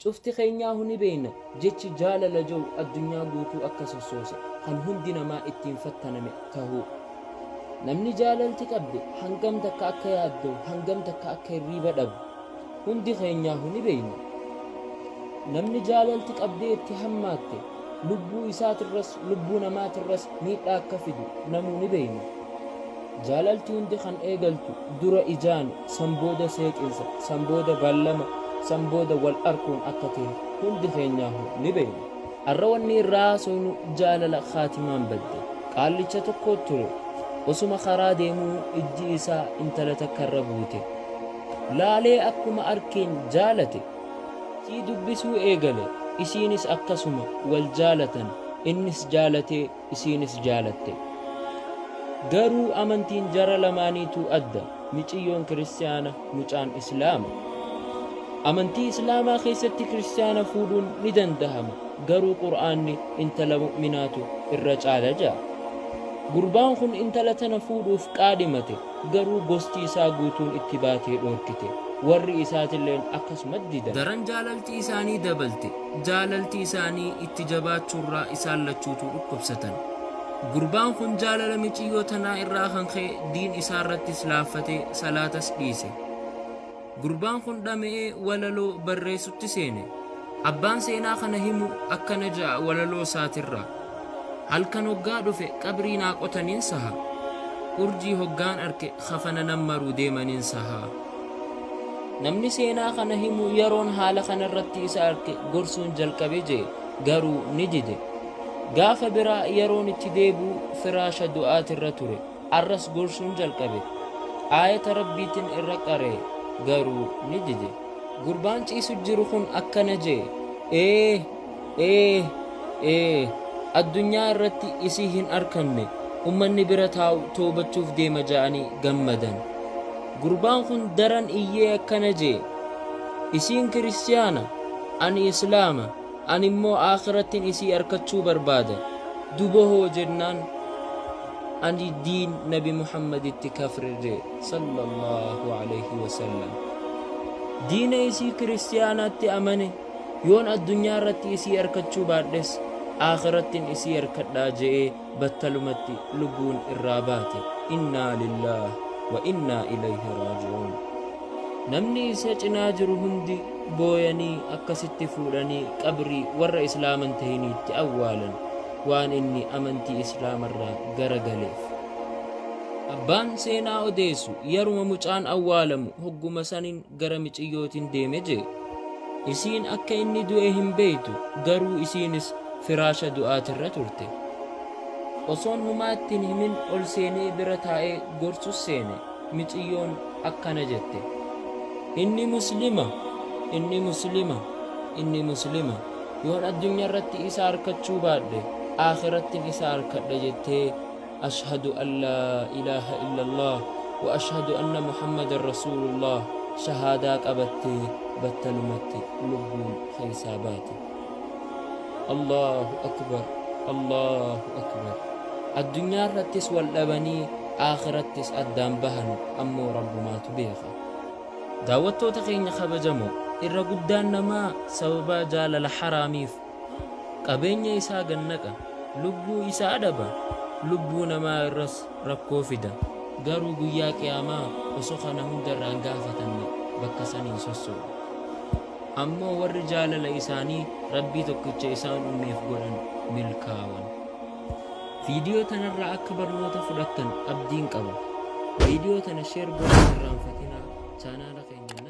Cufti keenyaahu ni beeyna jechi jaalala ja'u addunyaa guutuu akka sossoose kan hundi namaa ittiin fattaname tahuu. Namni jaalalti qabde hangam takka akka yaaddawu, hangam takka akka hirriiba dhabu hundi keenyaahu ni beeyna. Namni jaalalti qabdee itti hammaatte lubbuu isaatirras lubbuu namaatirras miidhaa akka fidu namuu ni beeyna. Jaalalti hundi kan eegaltu dura ijaani, san booda seeqinsa, san booda ballama, san booda wal arkuun akka tahe hundi keenyaahu ni beeyna. Arra wanni irraa haasoynu jaalala khaatimaan badde. Qaallicha tokko ture. Osuma karaa deemuu ijji isaa intala takka irra buute. Laalee akkuma arkeen jaalate. Isii dubbisuu eegale. Isiinis akkasuma wal jaalatan. Innis jaalatee isiinis jaalatte. Garuu amantiin jara lamaaniituu adda. Miciyyoon Kiristiyaana, mucaan Islaama. Amantii Islaamaa keessatti Kiristiyaana fuudhuun ni dandahama, garuu Qur'aanni intala mu'minaatu irra caala ja'a. Gurbaan kun intala tana fuudhuuf qaadhimate, garuu gosti isaa guutuun itti baatee dhoorkite. Warri isaatilleen akkasuma didan. Daran jaalalti isaanii dabalte. Jaalalti isaanii itti jabaachuurraa isaan lachuutuu dhukkubsatan. Gurbaan kun jaalala miciyyoo tanaa irraa kan ka'e diin isaarrattis laaffatee salaatas dhiise. Gurbaan kun dhama'ee walaloo barreessutti seene. Abbaan seenaa kana himu akkana ja'a walaloo isaatirraa. Halkan hoggaa dhufe qabrii naa qotaniin saha. Urjii hoggaan arke kafana nan maruu deemaniin saha. Namni seenaa kana himu yeroon haala kanarratti isa arke gorsuun jalqabe je'e garuu ni dide. Gaafa biraa yeroon itti deebi'u firaasha du'aatirra ture. Arras gorsuun jalqabe. Aayata Rabbiitin irra qara'e garuu ni dide. Gurbaan ciisu jiru kun akkana je'e, Ee! Ee! Ee! Addunyaa irratti isii hin arkanne, ummanni bira taa'u toobachuuf deema ja'anii gammadan. Gurbaan kun daran iyyee akkana je'e, Isiin Kiristiyaana, ani Islaama, ani immoo aakhirattin isii arkachuu barbaada. Duba hoo jennaan, ani diin Nabi Muhammaditti kafre je'e, Sallallaahu aleyhi wasallam. Diina isii Kiristiyaanaatti amane. Yoon addunyaa irratti isii arkachuu baadhes aakhirattin isii arkadhaa je'ee battalumatti lubbuun irraa baate. Innaa lillaah wa innaa ilayhi raaji'uun. Namni isa cinaa jiru hundi booyanii akkasitti fuudhanii qabrii warra islaama hin tahiniitti awwaalan waan inni amantii islaamarraa gara galeef. Abbaan seenaa odeessu yaruma mucaan awwaalamu hogguma sanin gara miciyyootin deeme je'e. Isiin akka inni du'e hin beeytu, garuu isiinis firaasha du'aatirra turte. Osoon humaa itti hin himin ol seenee bira taa'ee gorsus seene. Miciyyoon akkana jette. Inni Muslima! Inni Muslima! Inni Muslima! Yoon addunyarratti isa arkachuu baadhe, aakhirattin isa arkadha jettee Ashhadu an laa ilaaha illallah wa ashhadu anna Muhammadan rasuulullah shahaadaa qabattee battalumatti lubbuun keessaa baate. Allahu akbar Allahu akbar. Addunyaa irrattis wal dhabanii aakhirattis addaan bahan ammoo Rabbumaatu beeka. Daawwattoota keenya kabajamoo, irra guddaan namaa sababaa jaalala haraamiif Qabeenya isaa gad naqa, lubbuu isaa dhaba, lubbuu namaa irras rakkoo fida. Garuu guyyaa qiyaamaa osoo kana hunda irraa hin gaafatamne bakka san hin sosso'u. Ammoo warri jaalala isaanii Rabbii tokkicha isaan uumeef godhan milkaawan. Viidiyoo tanarraa akka barnoota fudhattan abdiin qaba. Viidiyoo tana share godhuu hin irraanfatinaa. Chaanaala keenya.